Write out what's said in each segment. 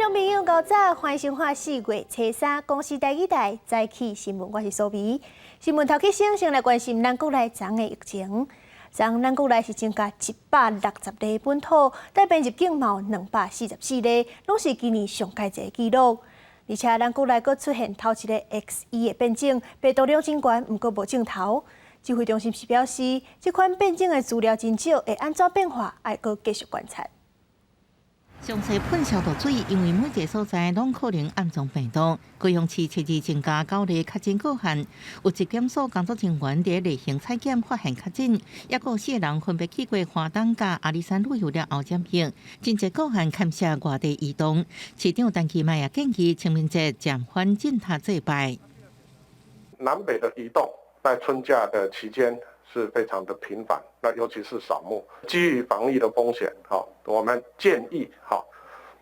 眾朋友，早歡迎收看4月初三公視第二台早起新聞，我是蘇眉。新聞頭起先，先來關心咱國內昨昏的疫情。昨昏咱國內是增加160例本土，帶病入境嘛有244例，攏是今年上懸濟紀錄。而且咱國內閣出現頭一個 XE 的變種，病毒量真懸，毋過無症頭。指揮中心是表示，這款變種的資料真少，會按怎變化，愛閣繼續觀察。上濟噴消毒水，因為每一個所在攏可能暗藏病毒。高雄市七日增加九例確診個案，有疾檢所工作人員佇例行採檢發現確診，抑閣有四個人分別去過花東佮阿里山旅遊了後染疫，真濟個案牽涉外地移動。市長陳其邁也建議清明節暫緩進塔祭拜。南北的移動在春假的期間是非常的頻繁，那尤其是掃墓，基於防疫的風險，哈，我們建議，哈，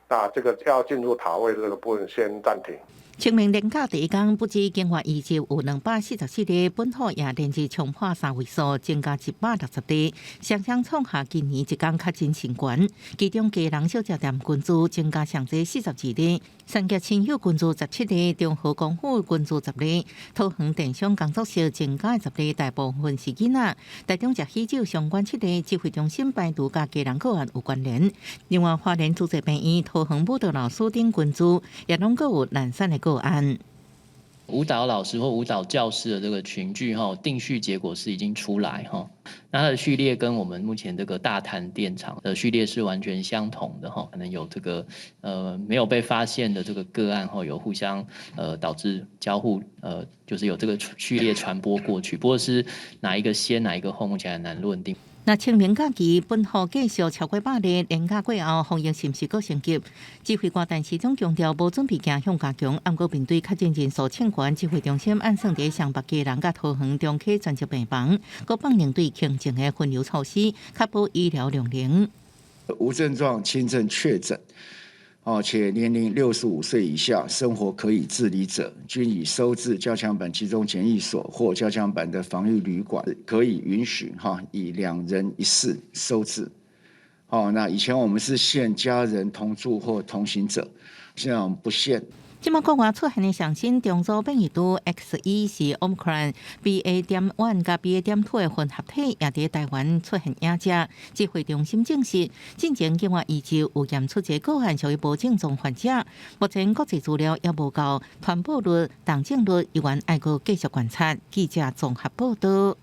那這個要進入塔位的這個部分先暫停。清明連假第一天，不止境外移入有244例，本土也連日衝破三位數，增加160例，雙雙創下今年一天確診新高。其中基隆小食店群聚增加上濟42例，三峽親友群聚17例，中和光復群聚10例，桃園電商工作室增加10例，大部分是囡仔。台中食喜酒相關七例，指揮中心排除佮基隆個案有關聯。另外，花蓮慈濟病院、桃園舞蹈老師等群聚，也攏閣有零散的個案。舞蹈老師或舞蹈教師的這個群聚哈，定序結果是已經出來哈。那它的序列跟我們目前這個大潭電廠的序列是完全相同的哈，可能有這個沒有被發現的這個個案哈，有互相導致交互就是有這個序列傳播過去，不過是哪一個先哪一個後，目前還難論定。那清明假期本土繼續超過百例，連假過後防疫是毋是閣升級？指揮官陳時中強調，無準備驚向加強，毋過面對確診人數衝懸，指揮中心按算佇雙北基隆佮桃園重啟專責病房，閣放兩隊輕症的分流措施，確保醫療量能。無症狀輕症確診，哦，且年齡65歲以下，生活可以自理者，均已收治加強版集中檢疫所或加強版的防疫旅館，可以允許哈以兩人一室收治。哦，那以前我們是限家人同住或同行者，現在我們不限。這馬國外出現的上新中組變異株 XE 是 Omicron BA.1佮 BA.2 的混合體，也佇台灣出現影跡。指揮中心證實，進前境外移入有驗出一個個案屬於無症狀患者，目前國際資料猶無夠，傳播率、重症率猶原愛閣繼續觀察。記者綜合報道。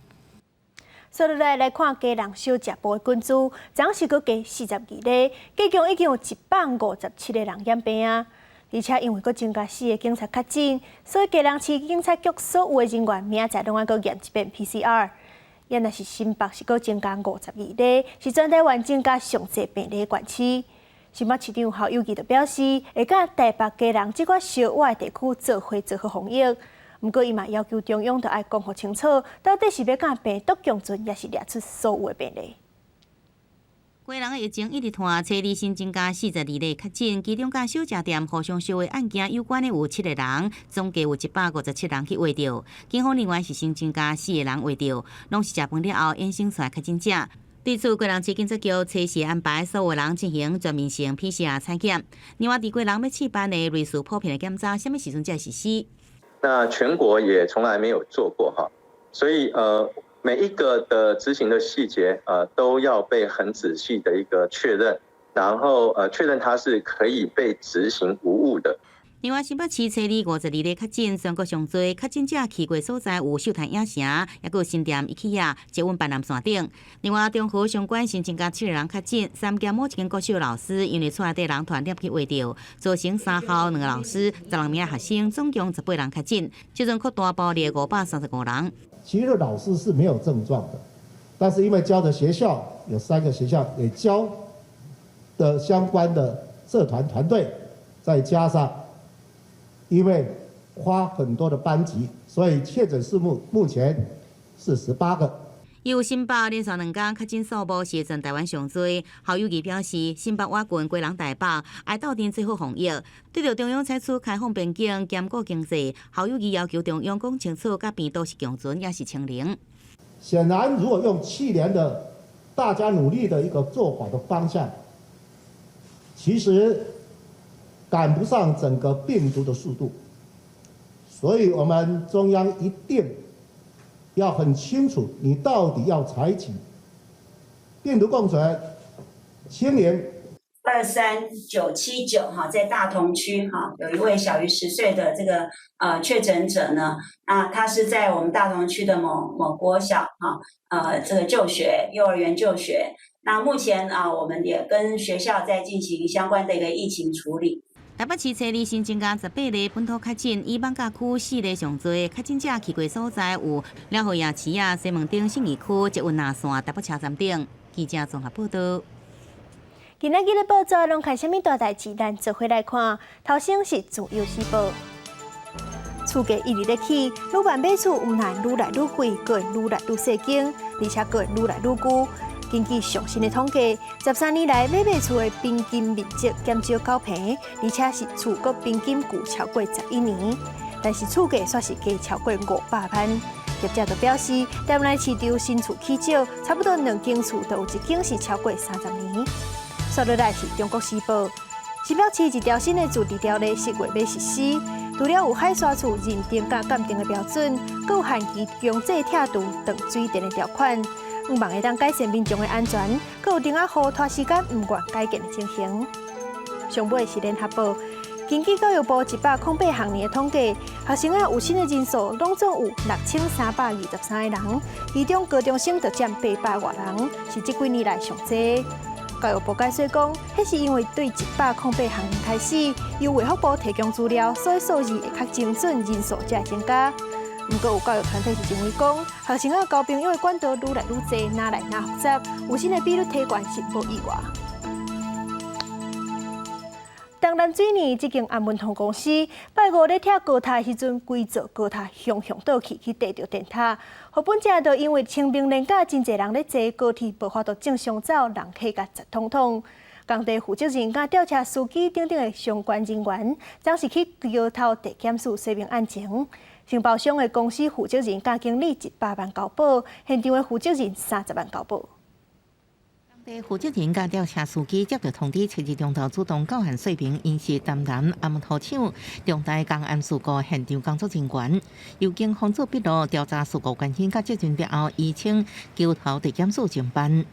接落來來看基隆小食部的群聚，昨是閣加42例，計共已經有157個人染病啊！而且因為閣增加四個警察確診，所以基隆市警察局所有的人員明仔載攏愛閣驗一遍 PCR。也若是新北是閣增加52例，是全台灣增加上濟病例的縣市。新北市長侯友宜就表示，會佮台北、基隆這款相倚的地區做伙做好防疫。毋過伊嘛要求中央著愛講予清楚，到底是欲佮病毒共存，抑是掠出所有的病例。基隆的疫情一直拖，初二新增加42例確診，其中佮小食店互相相的案件有關的有七個人，總計有157人去穢著。警方另外是新增加四個人穢著，攏是食飯了後衍生出來確診者。對此，基隆市警察局初時安排所有人進行全面性 PCR 採檢。另外，佇基隆欲試辦的類似普遍的檢查，啥物時陣才實施？那全國也從來沒有做過哈，所以每一個的執行的細節，都要被很仔細的一個確認，然後確認它是可以被執行無誤的。另外，新北市初二52例確診，全國上濟確診者去過所在有秀潭影城，抑閣有新店、IKEA、捷運板南線等。另外，中和相關新增加七個人確診，三峽某一間國小老師因為厝內底人傳染去穢著，造成三校兩個老師、16名學生，總共18人確診，這陣擴大爆例535人。其實老師是沒有症狀的，但是因為教的學校有三個學校，也教的相關的社團團隊，再加上因為跨很多的班級，所以確診數目目前是18個。由新北連續兩天確診數目是全台灣上濟。侯友宜表示，新北倚近基隆台北，愛鬥陣做好防疫。對著中央採取開放邊境、兼顧經濟，侯友宜要求中央講清楚，佮病毒是共存抑是清零。顯然，如果用去年的大家努力的一個做法的方向，其實趕不上整個病毒的速度，所以我們中央一定要很清楚，你到底要採取病毒共存、清零。 23979哈，在大同區哈，有一位小於10歲的這個確診者呢，那他是在我們大同區的某某國小哈，這個就學幼兒園就學。那目前啊，我們也跟學校在進行相關的一個疫情處理。台北市初二新增加18例本土確診，以艋舺區四例上濟，確診者去過所在有寮河夜市啊、西門町信義區、捷運藍線、台北車站等。記者綜合報道。今仔日的報紙攏看啥物大代誌？咱做伙來看。頭先是自由時報，厝價一直咧起，愈慢買厝毋但愈來愈貴，閣會愈來愈細間，而且閣會愈來愈舊。根據上新的統計，13年來買厝的平均面積減少9坪，而且是厝閣平均舊超過11年，但是厝價煞是加超過500萬。業者就表示，台灣市場新厝起少，差不多兩間厝就有一間是超過30年。煞落來是中國時報，新北市一條新的自治條例10月欲實施，除了有海沙厝認定佮鑑定的標準，閣有限期強制拆除斷水電的條款，向望會當改善民眾的安全，閣有釘仔戶拖時間毋願改建的情形。上尾是聯合報，根據教育部108學年的統計，學生仔有身的人數攏總有6323個人，其中高中生就佔800外人，是這幾年來上濟。教育部解釋講，彼是因為對108學年開始，由衛福部提供資料，所以數字會較精準，人數才會增加。毋過有教育團體是認為講，學生仔交朋友的管道愈來愈濟，愈來愈複雜，有身的比率提懸是無意外。東南水泥這間頷文糖公司，拜五咧拆高塔的時陣，規座高塔雄雄倒去，去硩著電塔。予本正就因為清明連假真濟人咧坐高鐵，無法度正常走，人客共擠統統。工地負責人佮吊車司機等等的相關人員，昨是去橋頭地檢署說明案情。承包商的公司負責人佮經理100萬交保，現場的負責人30萬交保。負責人佮吊車司機接到通知，初二中晝主動到案說明，𪜶是台南頷文塗廠重大工安事故現場工作人員，由警方做筆錄調查事故原因佮責任了後，移請橋頭地檢署偵辦。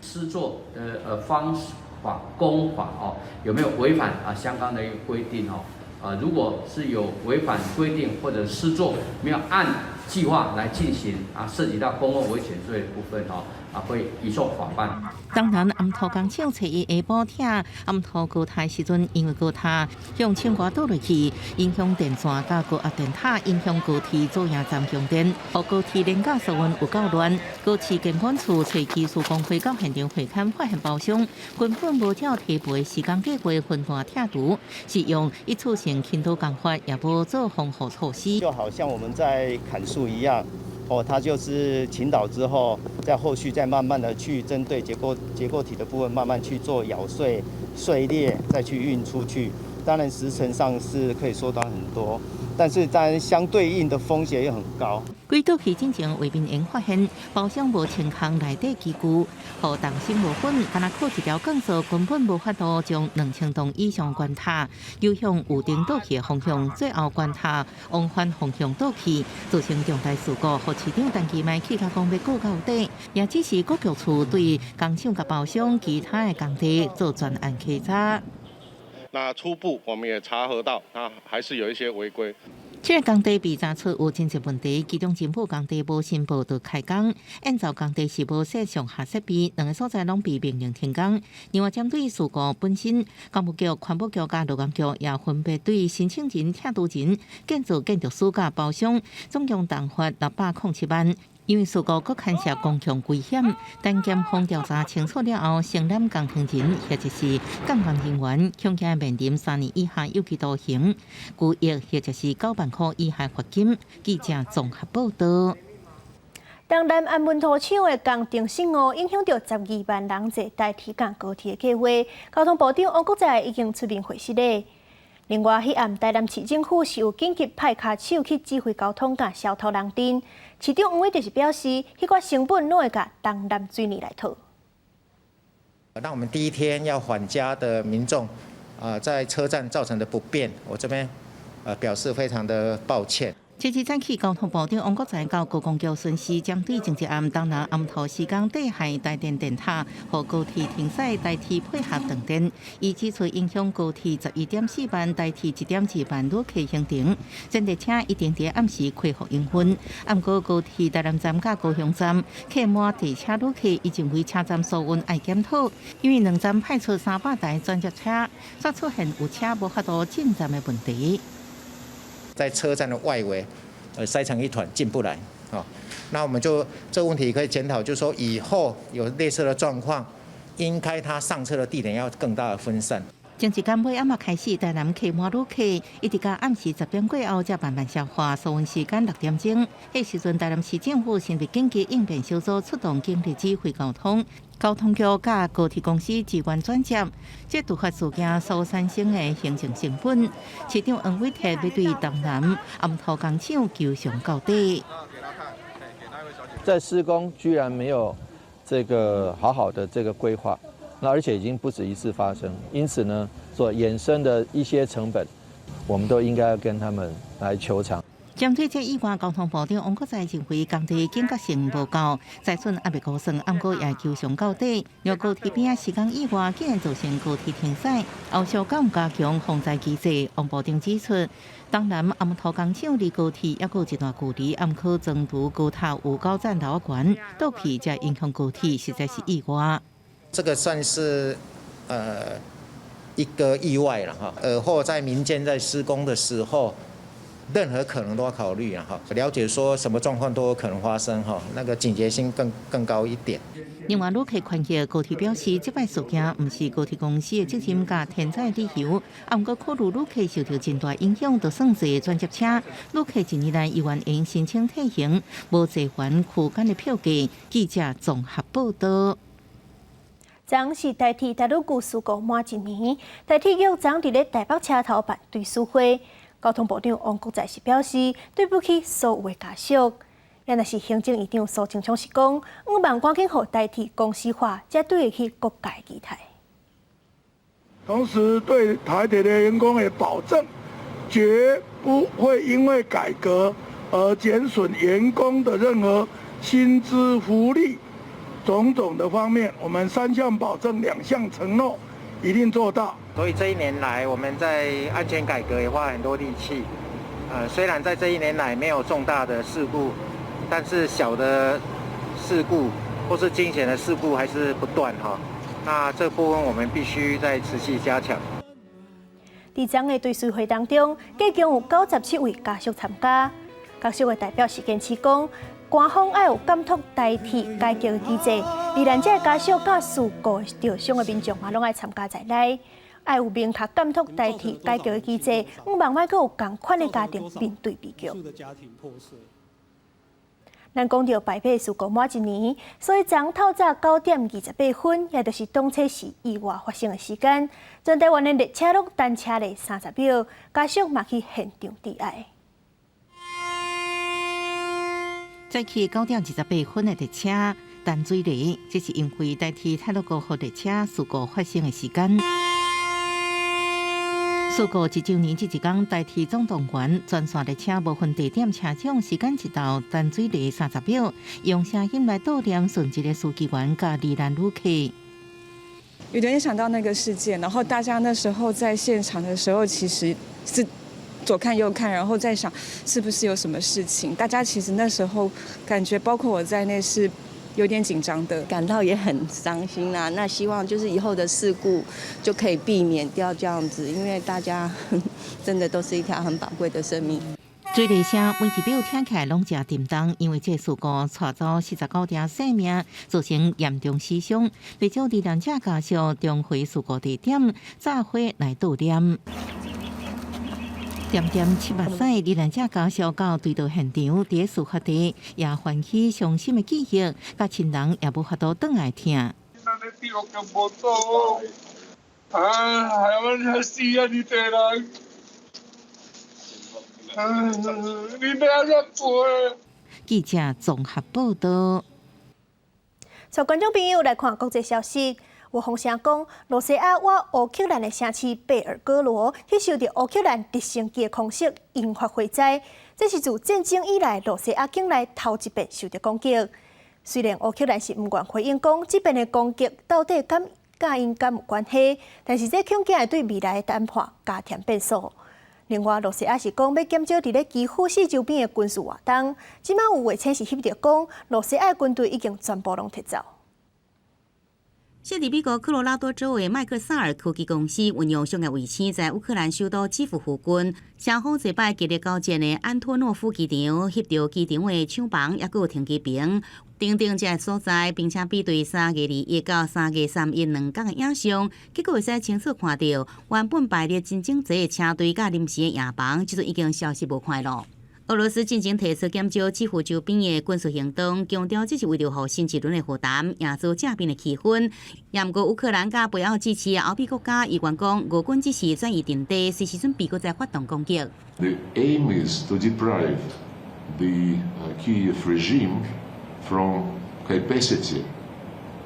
施作的方法工法哦，有沒有違反啊相關的一個規定哦？啊，如果是有違反規定或者施作沒有按計劃來進行啊，涉及到公共危險罪部分哦，啊，會移送法辦。東南頷文塗工廠初一下晡拆頷文塗高塔時陣，因為高塔向窗外倒落去，影響電線佮高壓電塔，影響高鐵左營站供電，予高鐵連假營運有夠亂。高市建管處揣技術工會到現場會勘，發現包商根本無照提撥時間計劃分段拆除，是用一次性傾倒工法，也無做防護措施。就好像我們在砍樹一樣。哦，它就是傾倒之後，在後續再慢慢的去針對結構體的部分，慢慢去做咬碎、碎裂，再去運出去。當然時程上是可以縮短很多，但是當然相對應的風險也很高。規倒去進前，衛兵員發現包廂無清空內底機具，予重新磨粉，干焦靠一條鋼索，根本無法度將2000棟以上懸塔誘向有頂倒去的方向，最後懸塔往反方向倒去，造成重大事故。予市長陳其邁氣甲講欲告到底，也只是國局處對工廠佮包商其他的工地做專案稽查。那初步我們也查核到，那還是有一些違規。這個工地被查出有真濟問題，其中政府工地無申報就開工，建造工地是無設上下設備，兩個所在攏被命令停工。另外，針對事故本身，工務局、環保局佮勞工局也分別對申請人、拆除人、建造建築師佮包商，總共重罰607萬。因為事故閣牽涉公共危險，等檢方調查清楚了後，承攬工程人或者是監工人員，恐驚面臨3年以下有期徒刑、拘役或者是9萬塊以下罰金。記者綜合報道。東南頷文塗廠的工程失誤，影響著12萬人坐台鐵佮高鐵的計劃。交通部長王國材已經出面回釋咧。另外，彼暗台南市政府是有緊急派跤手去指揮交通佮消除人陣。市長黃偉哲是表示，彼寡成本攏會共東南水泥來討。那我們第一天要返家的民眾，在車站造成的不便，我這邊表示非常的抱歉。這次早起，交通部長王國材到高公橋巡視，針對前一暗東南暗塗時間地害台電電塔予高鐵停駛，代替配合斷電，伊指出影響高鐵11.4萬、台鐵1.2萬旅客行程，轉列車一定佇暗時恢復營運。毋過高鐵台南站佮高雄站客滿地車旅客，伊認為車站疏運愛檢討，因為兩站派出300台轉接車，煞出現有車無法度進站的問題。在車站的外圍，塞成一團進不來，哦，那我們就這個問題可以檢討，就是說以後有類似的狀況，應該他上車的地點要更大的分散。前一工尾暗仔開始，台南客滿旅客，一直到暗時10點過後才慢慢消化，疏運時間6點鐘。彼時陣，台南市政府成立緊急應變小組，出動警力指揮交通，交通局佮高鐵公司支援轉接，這突發事件所產生的行政成本，市長黃偉哲欲對東南暗塗工廠求償到底。在施工居然沒有這個好好的這個規劃。那而且已經不止一次發生，因此呢，所衍生的一些成本，我們都應該要跟他們來求償。針對這意外，交通部長王國材認為工地警覺性無夠，災損猶未估算，毋過也求償到底。若高鐵邊仔施工意外，竟然造成高鐵停駛，後續敢有加強防災機制？王部長指出，東南暗塗工廠離高鐵猶閣有一段距離，毋過中途高塔有九層樓懸，倒去才影響高鐵，實在是意外。這個算是一個意外了哈。爾後在民間在施工的時候，任何可能都要考慮啊哈，了解說什麼狀況都有可能發生哈，那個警覺性更高一點。另外，旅客權益高鐵表示，這擺事件毋是高鐵公司的責任佮天災理由，毋過考慮旅客受著真大影響，就算坐轉接車，旅客一年內猶原會申請退行，無坐還區間的票價。記者綜合報道。昨是台鐵台魯閣事故滿一年，台鐵局昨佇咧台北車頭辦追思會，交通部長王國材是表示對不起所有的家屬。也若是行政院長蘇貞昌是講，向望趕緊予台鐵公司化，才對得起國家期待。同時對台鐵的員工也保證，絕不會因為改革而減損員工的任何薪資福利。種種的方面，我們三項保證，兩項承諾，一定做到。所以這一年來，我們在安全改革也花很多力氣。雖然在這一年來沒有重大的事故，但是小的事故或是驚險的事故還是不斷哈。那這部分我們必須再持續加強。佇昨的追思會當中，計共有97位家屬參加。家屬的代表是堅持講，官方愛有監督台鐵改革的機制，罹難者的家屬佮事故受傷的民眾嘛，攏愛參加在內，愛有明確監督台鐵改革的機制，向望莫閣有仝款的家庭面對悲劇。咱講著白馬事故滿一年，所以昨透早9點28分，也就是當初時意外發生的時間，全台灣的列車攏耽車咧30秒，家屬嘛去現場致哀。早起9點28分的列車陳水梨，這是因為台鐵太魯閣號列車事故發生的時間。事故一週年這一工，台鐵總動員全線列車無分地點車種，時間一到陳水梨30秒，用聲音來悼念殉職的司機員佮罹難旅客。有點想到那個事件，然後大家那時候在現場的時候，其實是左看右看，然後在想是不是有什麼事情。大家其實那時候感覺，包括我在內，是有點緊張的，感到也很傷心啊。那希望就是以後的事故就可以避免掉這樣子，因為大家真的都是一條很寶貴的生命。追離聲每一秒聽起來攏誠沉重，因為這事故帶走49條性命，造成嚴重死傷。不少罹難者家屬重回事故地點，紮花來悼念。點點拭目屎，罹難者家屬到追悼現場，佇事發地也喚起傷心的記憶，佮親人也無法度轉來疼。啊，還死啊！你這人，你欲按怎賠？記者綜合報道。帶觀眾朋友來看國際消息，有風聲講，露西亞倚烏克蘭的城市貝爾哥羅去受著烏克蘭直升機的空襲，引發火災。這是自戰爭以來，露西亞境內頭一遍受著攻擊。雖然烏克蘭是毋願回應講這遍的攻擊到底佮𪜶敢有關係，但是這恐驚會對未來的談判加添變數。另外，露西亞是講欲減少佇咧基輔市周邊的軍事活動。這馬有衛星是翕著講，露西亞軍隊已經全部攏撤走。設佇美國科羅拉多州的麥克薩爾科技公司運用商業衛星，在烏克蘭首都基輔附近，雙方這擺激烈交戰的安托諾夫機場，翕著機場的廠房，抑閣有停機坪等等這个所在，並且比對3月21到3月31兩工的影像，結果會使清楚看著原本排列真整齊的車隊佮臨時的營房，這陣已經消失無看囉。俄羅斯進前提出減少基輔周邊的軍事行動，強調這是為著予新一輪的和談，營造正面的氣氛。也毋過烏克蘭佮背後支持的歐美國家，依然講俄軍只是轉移陣地，隨時準備閣再發動攻擊。 The aim is to deprive the Kiev regime from capacity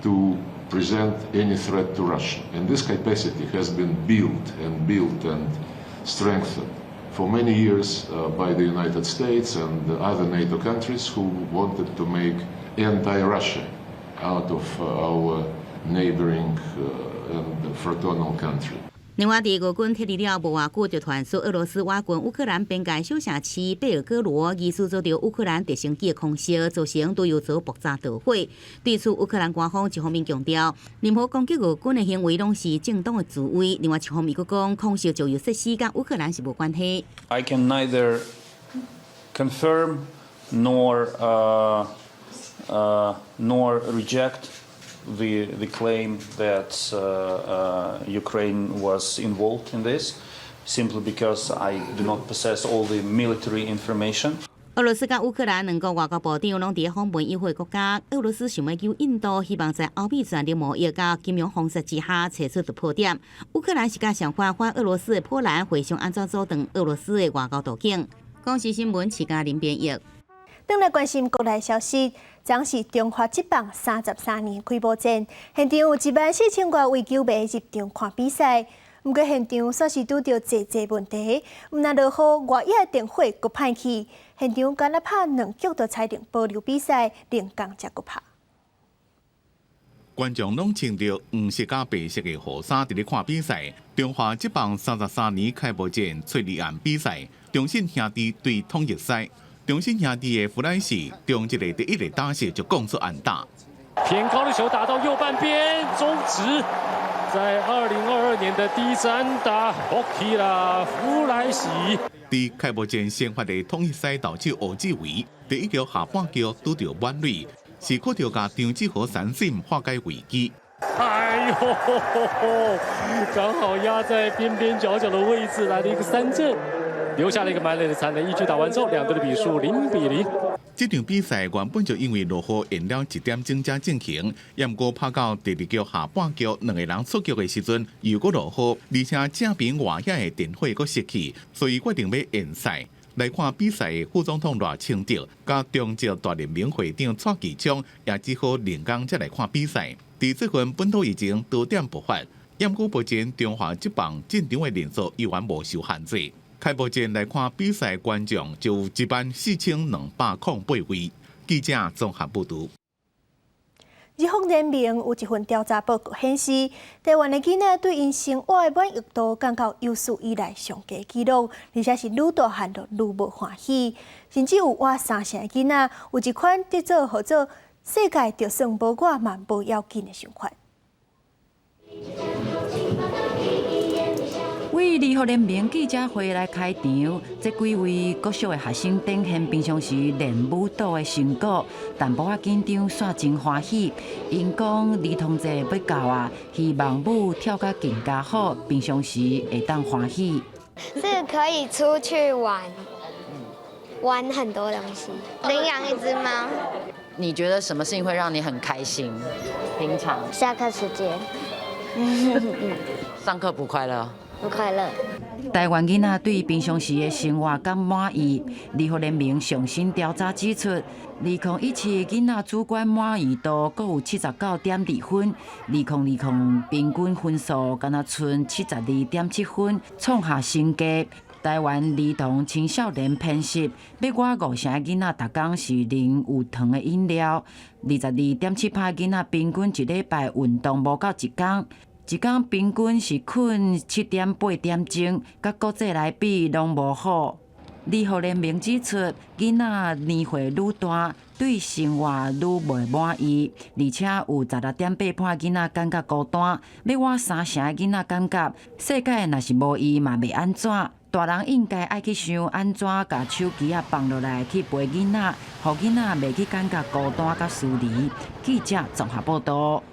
to present any threat to Russia, and this capacity has been built and built and strengthened for many years by the United States and other NATO countries who wanted to make anti-Russia out of our neighboring and fraternal country. 另外，佇俄軍撤離了無偌久，就傳出俄羅斯倚近烏克蘭邊界小城市貝爾哥羅疑似遭著烏克蘭直升機的空襲，造成堆油槽爆炸導火。對此，烏克蘭官方一方面強調，任何攻擊俄軍的行為攏是正當的自衛；另外一方面閣講，空襲石油設施佮烏克蘭是無關係。 I can neither confirm nor reject the claim that Ukraine was involved in this, simply because I do not possess all the military information. 俄羅斯佮烏克蘭兩國外交部長攏佇訪問友好國家。俄羅斯想欲求印度，希望在歐美全力貿易佮金融封鎖之下，揣出突破點。烏克蘭是佮相反反俄羅斯的波蘭會想按怎阻斷俄羅斯的外交途徑。公視新聞，徐嘉玲編譯。轉來關心國內消息，昨是中華職棒33年開幕戰，現場有1萬4千外位球迷入場看比賽。毋過現場煞是拄著濟濟問題，毋但落雨，外野電火閣歹去，現場干焦拍兩局就裁定保留比賽，另工才閣拍。觀眾攏穿著黃色佮白色的雨衫佇咧看比賽。中華職棒33年開幕戰翠綠岸比賽，中信兄弟對統一獅。中信兄弟的弗萊西中這個第一個打席就講出安打，偏高的球打到右半邊，中職在2022年的第一支安打，OK 啦，弗萊西。佇開幕戰先發的統一獅投手吳志偉，第一局下半局拄著滿壘，是靠著共張志豪三振化解危機。哎呦，剛好壓在邊邊角角的位置，來了一個三振。留下了一個滿壘的殘壘，一局打完之後，兩隊的比數0比0。這場比賽原本就因為落雨延了一點鐘才進行，毋過拍到第二局下半局，兩個人出局的時陣又閣落雨，而且正邊外野的電火閣熄去，所以決定欲延賽。來看比賽的副總統賴清德、佮中職大聯盟會長蔡其昌，也只好另工才來看比賽。佇這份本土疫情多點爆發，毋過目前中華職棒進場的人數依然無受限制。開幕戰來看比賽，觀眾就有14,208位。記者綜合報導。日福聯盟有一份調查報告顯示，台灣的囡仔對𪜶生活的滿意度降到有史以來上低紀錄，而且是愈大漢就愈無歡喜，甚至有倚三成的囡仔有一款叫做號做世界就算無我嘛無要緊的想法。為兒福聯盟記者會來開場，這幾位國小的學生展現平常時練舞蹈的成果，淡薄仔緊張，煞真歡喜。𪜶講兒童節欲到啊，希望舞跳甲更加好，平常時會當歡喜。是可以出去玩，玩很多東西，領養一隻貓。你覺得什麼事情會讓你很開心？平常下課時間。上課不快樂。很快樂。台灣囡仔對平常時的生活敢滿意？兒福聯盟上新調查指出，2017囡仔主觀滿意度閣有79.2分，2020平均分數敢若賰72.7分，創下新低。台灣兒童青少年分析，欲倚五成的囡仔逐工是啉有糖的飲料，22.7%囡仔平均一禮拜運動無夠一工。一工平均是睏7.8點鐘，佮國際來比攏無好。兒福聯盟指出，囡仔年歲愈大，對生活愈袂滿意，而且有16.8%囡仔感覺孤單，欲倚三成的囡仔感覺世界若是無伊嘛袂按怎。大人應該愛去想按怎共手機仔放落來去陪囡仔，予囡仔袂去感覺孤單佮疏離。記者綜合報道。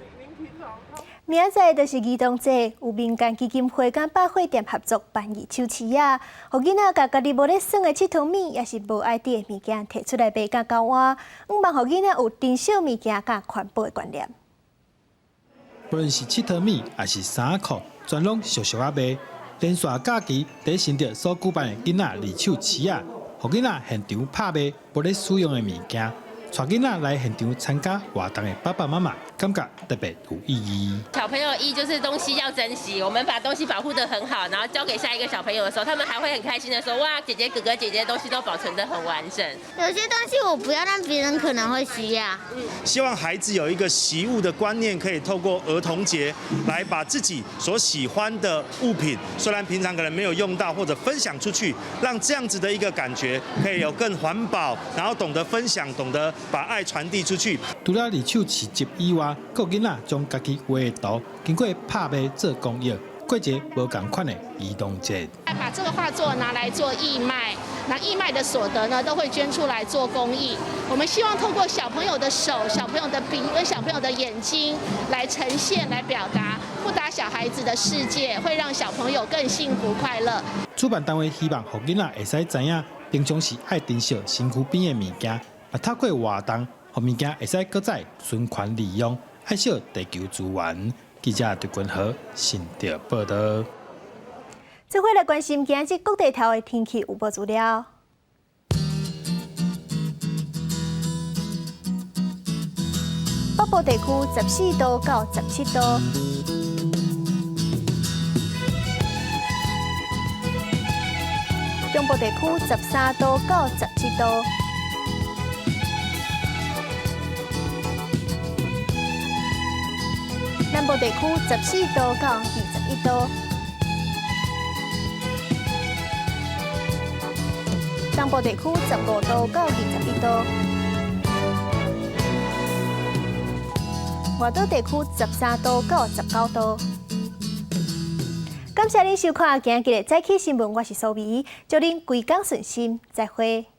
明仔載就是兒童節，有民間基金會佮百貨店合作辦二手市仔，予囡仔共家己無咧耍的𨑨迌物，抑是無愛佇的物件提出來賣佮交換，向望予囡仔有珍惜物件佮環保的觀念。不論是𨑨迌物，抑是衫褲，全攏俗俗仔賣。連續假期佇新竹所舉辦的囡仔二手市仔，予囡仔現場拍賣無咧使用的物件。帶囡仔來現場參加活動的爸爸媽媽，感覺特別有意義。小朋友一就是東西要珍惜，我們把東西保護得很好，然後交給下一個小朋友的時候，他們還會很開心的說：哇，姐姐、哥哥、姐姐東西都保存得很完整。有些東西我不要，但別人可能會需要。希望孩子有一個惜物的觀念，可以透過兒童節來把自己所喜歡的物品，雖然平常可能沒有用到，或者分享出去，讓這樣子的一個感覺可以有更環保，然後懂得分享，懂得把愛傳遞出去。除了二手市集以外，閣有囡仔將家己畫的圖經過拍賣做公益，過一个無仝款的兒童節。把這個畫作拿來做義賣，那義賣的所得呢，都會捐出來做公益。我們希望透過小朋友的手、小朋友的筆跟小朋友的眼睛來呈現、來表達，不打小孩子的世界，會讓小朋友更幸福快樂。主辦單位希望予囡仔會使知影，平常時愛珍惜身軀邊的物件，嘛透過活動，予物件會使閣再循環利用，愛惜地球資源。記者陳君和新竹報道。做伙來關心今日各地頭的天氣預報資料。北部地區14度到17度，中部地區13度到17度。南部地區14度到21度，東部地區15度到21度，外島地區13度到19度。感謝您收看今日的早起新聞，我是蘇美，祝您規工順心，再會。